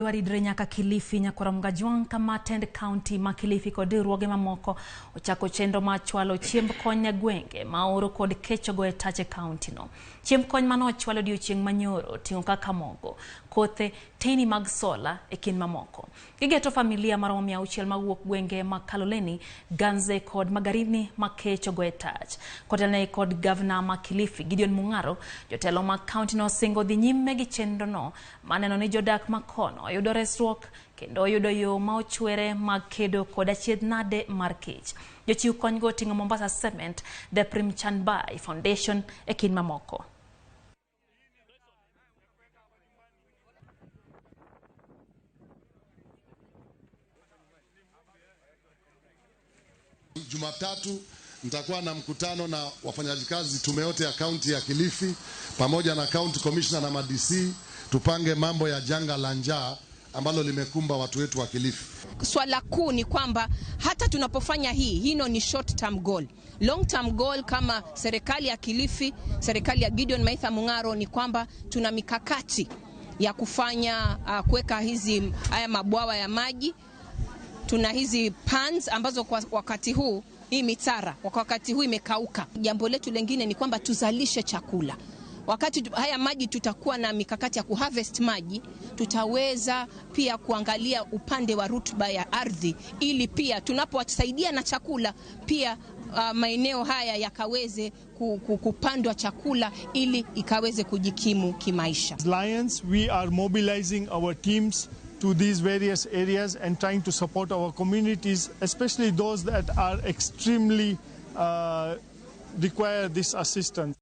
Waridre nyaka Kilifi nyakwar Mgajwang' kama tend kaunti ma Kilifi kod riwruoge mamoko ochako chenro mar chwalo chiemb kony ne gwenge ma oro kod kech ogoyo e tach e kaunti no. Chiemb kony mane ochwal odiochieng' manyoro oting'o kaka mogo, kothe, teyni mag sola e kind mamoko. Gigeto familia maromo 600 mawuok gwenge ma Kaloleni, Ganze kod Magarini ma kech ogoyo e tach. Kotelnegi kod gavna ma Kilifi Gideon Mung'aro, jotelo mag kaunti no osingo dhi nyime gi chenro no maneno ni jodak ma kono yudo resruok kendo yudo yo ma ochwere mag kedo kod achiedh nade mar kech. Jochiw konygo oting'o Mombasa Cement, The Premchandbhai Foundation e kind mamoko. Jumatatu nitakuwa na mkutano na wafanyakazi tume yote ya kaunti ya Kilifi pamoja na county commissioner na ma-DC, tupange mambo ya janga la njaa ambalo limekumba watu wetu wa Kilifi. Swala kuu ni kwamba hata tunapofanya hii, hino ni short term goal. Long term goal kama serikali ya Kilifi, serikali ya Gideon Maitha Mung'aro ni kwamba tuna mikakati ya kufanya kuweka hizi haya mabwawa ya maji. Tuna hizi pans ambazo kwa wakati huu hii mitara kwa wakati huu imekauka. Jambo letu lingine ni kwamba tuzalishe chakula. Wakati haya maji tutakuwa na mikakati ya kuharvest maji, tutaweza pia kuangalia upande wa rutuba ya ardhi ili pia tunapowasaidia na chakula pia maeneo haya yakaweze kupandwa chakula ili ikaweze kujikimu kimaisha. As Lions, we are mobilizing our teams to these various areas and trying to support our communities, especially those that are extremely require this assistance.